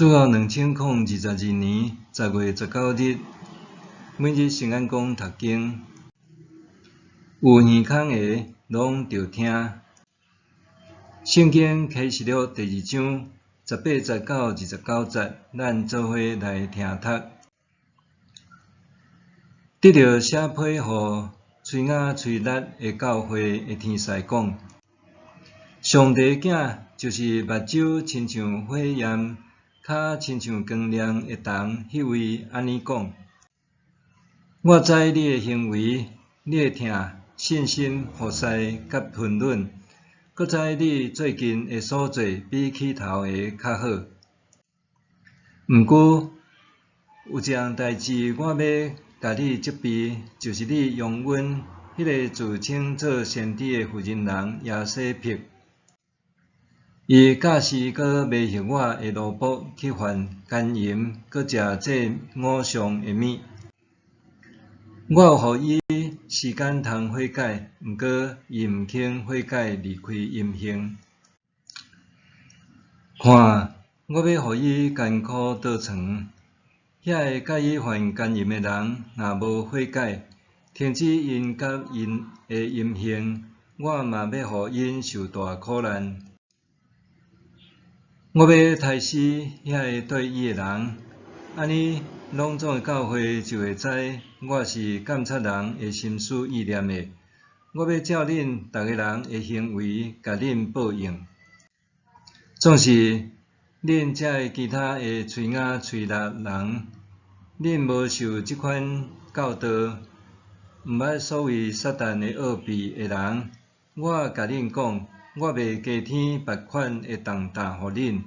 主後2022年10月19日，每日聖安講讀經，有耳孔的攏著聽。聖經啟示錄第二章18節到29節，咱做伙來聽讀。得著寫批予催雅催辣的教會的天使講：上帝的囝就是目睭親像火焰，跤親像光亮的銅，彼位按呢講：我知你的行為，你的疼、信心、服侍佮頻忍，閣知你最近的所做比起頭的較好。毋過有一項代誌，我欲共你責備，就是你容忍彼个自稱做先知的婦人人耶洗別，伊教示閣迷惑我的奴僕去犯姦淫，閣食祭偶像的物。我有予伊時間通悔改，毋過伊毋肯悔改，離開淫行。看，我欲予伊艱苦倒床，遐个佮伊犯姦淫的人，若無悔改，停止𪜶佮𪜶的淫行，我嘛欲予𪜶受大苦難。我欲刣死遐个綴伊的人，按呢，攏總的教會就會知我是監察人的心思意念的。我欲照恁逐个人的行為，共恁報應。總是恁遮的其他的催雅催辣人，恁無受這款教導，毋捌所謂撒旦的奧秘的人，我共恁講，我袂加添別款的重擔予恁。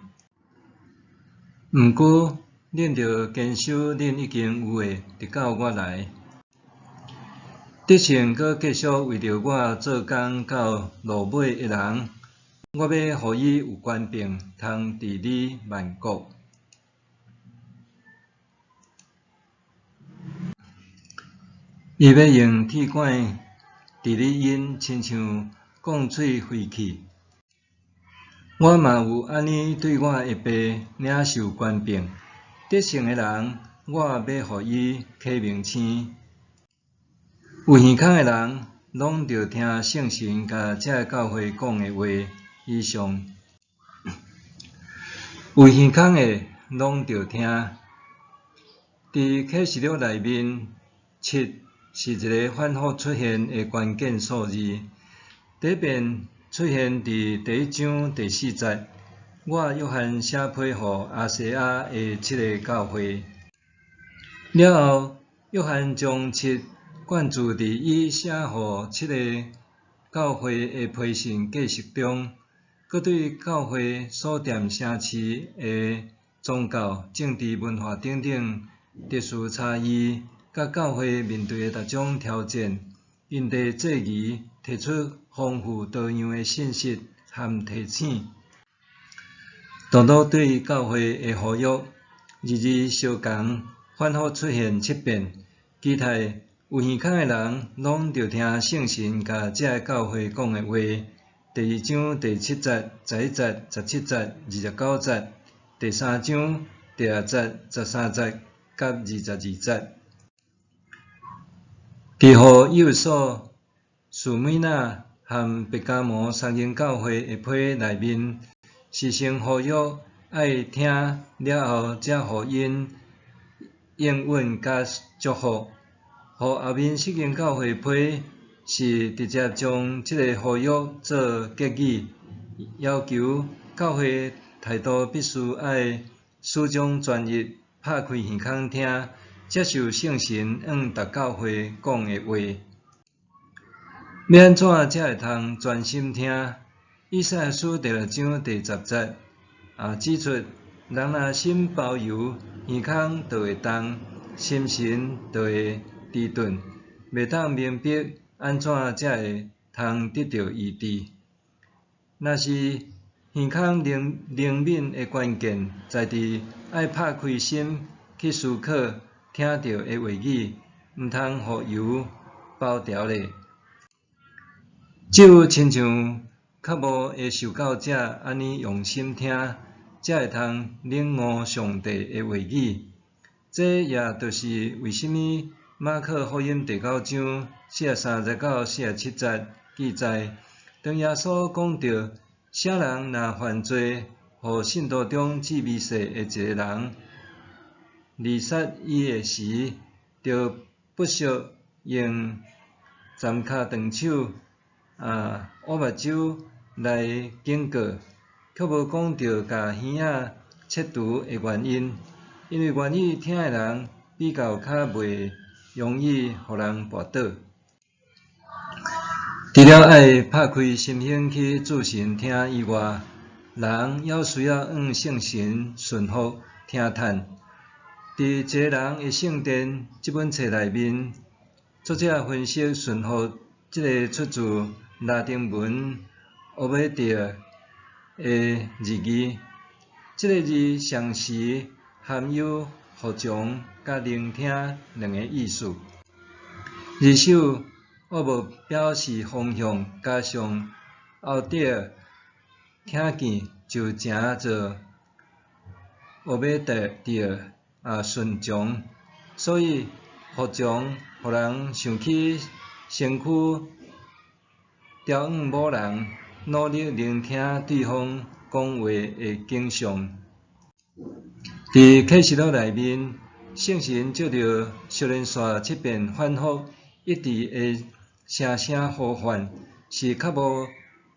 毋過，恁著堅守恁已經有的，直到我來。得勝閣繼續為著我做工到落尾的人，我欲予伊有權柄，通治理萬國。伊欲用鐵管治理𪜶，親像鋼錘廢去。我嘛有按呢對我的爸領受權柄。得勝的人，我欲予伊啟明星。有耳孔的人，攏著聽聖神共這个教會講的話。以上，有耳孔的攏著聽。佇啟示錄內面，七是一个反覆出現的關鍵數字。第一遍出現佇第一章第四節，我約翰寫批予亞細亞的七个教會。了後，約翰將七灌注佇伊寫予七个教會的批信格式中，閣對教會所踮城市的宗教、政治、文化等等特殊差異，佮教會面對的各種挑戰，因地制宜提出豐富多樣的信息和提醒。多多對教會的呼籲，日日相仝，反覆出現七遍。期待有耳孔的人，攏著聽聖神共這个教會講的話。第二章第七節、11節、17節、29節；第三章第六節、13節佮22節。佇予以弗所、士每拿和伯加摩三間教會的批內面，是先呼籲愛聽了後，才予𪜶應允佮祝福。予後面四間教會批是直接將這个呼籲做結語，要求教會態度必須愛始終專一，拍開耳孔聽，接受聖神向逐教會講的話。欲按怎才會通專心聽？以賽亞書第六章第十節啊指出，人若心包油，耳孔就會動，心神就會遲鈍，袂當明白按怎才會通得著醫治。若是耳孔靈靈敏的關鍵，在佇愛拍開心去思考聽著的話語，毋通予油包牢咧。只有親像較無的受教者按呢用心聽，才會通領悟上帝的話語。這也就是為啥物馬可福音第九章43節到47節記載，當耶穌講著啥人若犯罪，予信徒中至微細的一个人，離殺伊的時，就不惜用鏨跤斷手、烏目睭來警告，卻無講著共耳仔切除的原因，因為願意聽的人比較較袂容易予人跋倒。除了愛拍開心胸去注神聽以外，人猶需要向聖神順服聽嘆。佇一个人的聖殿這本冊內面，作者分析順服這个出自拉丁文 obedire 的字義。這个字同時含有服從佮聆聽兩个意思。字首 ob 表示方向，加上 audire 聽見就成做 obedire 順從，所以服從予人想起身軀調向某人，努力聆聽對方講話的景象。佇啟示錄內面，聖神藉著小連續七遍反覆一致的聲聲呼喚，是較無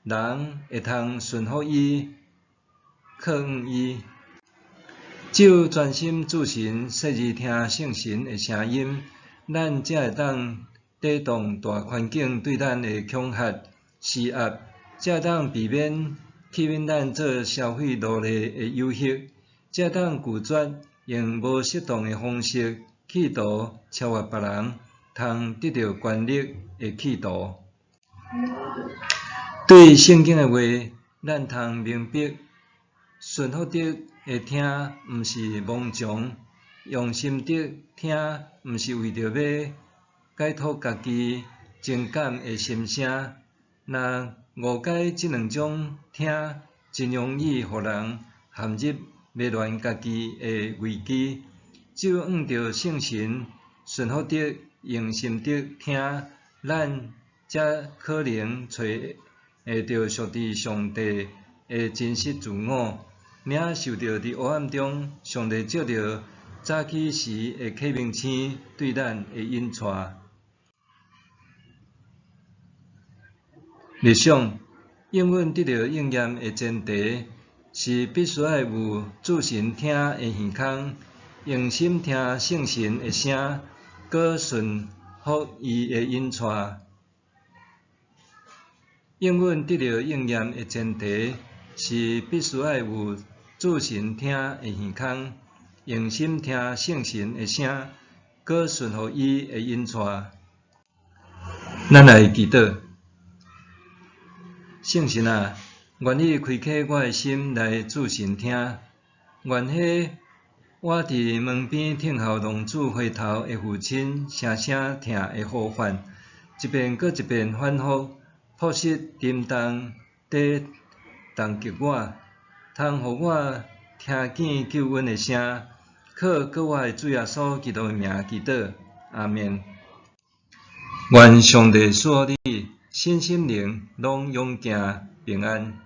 人會通順服伊、靠向伊。只有專心注神、細膩聽聖神的聲音，咱才會當抵擋大環境對咱的恐嚇、施壓，才會當避免吸引咱做消費奴隸的誘惑，才會當拒絕用無適當的方式企圖超越別人，通得著權力的企圖。對聖經的話，咱通明白，順服的的聽，毋是盲從；用心的聽，毋是為著欲解脫家己情感的心聲。若誤解這兩種聽，真容易予人陷入迷亂家己的危機。只有按著聖神順服的用心的聽，咱才可能揣會著屬佇上帝的真實自我，領受著佇黑暗中，上帝藉著早起時的啟明星對咱的引帶。默想，應允得著應驗的前提，是必須愛有注神聽的耳孔，用心聽聖神的聲，閣順服伊的引帶。應允得著應驗的前提，是必須愛有注神聽的耳孔，用心聽聖神的聲，閣順服伊的引帶。咱來祈禱。聖神啊，願你開啟我的心來注神聽，願彼我佇門邊等候浪子回頭的父親聲聲疼的呼喚，一遍閣一遍反覆樸實沉重地重擊我，通予我聽見救恩的聲，靠閣我的主耶穌基督的名祈禱，阿們。願上帝賜予你身心靈攏勇健平安。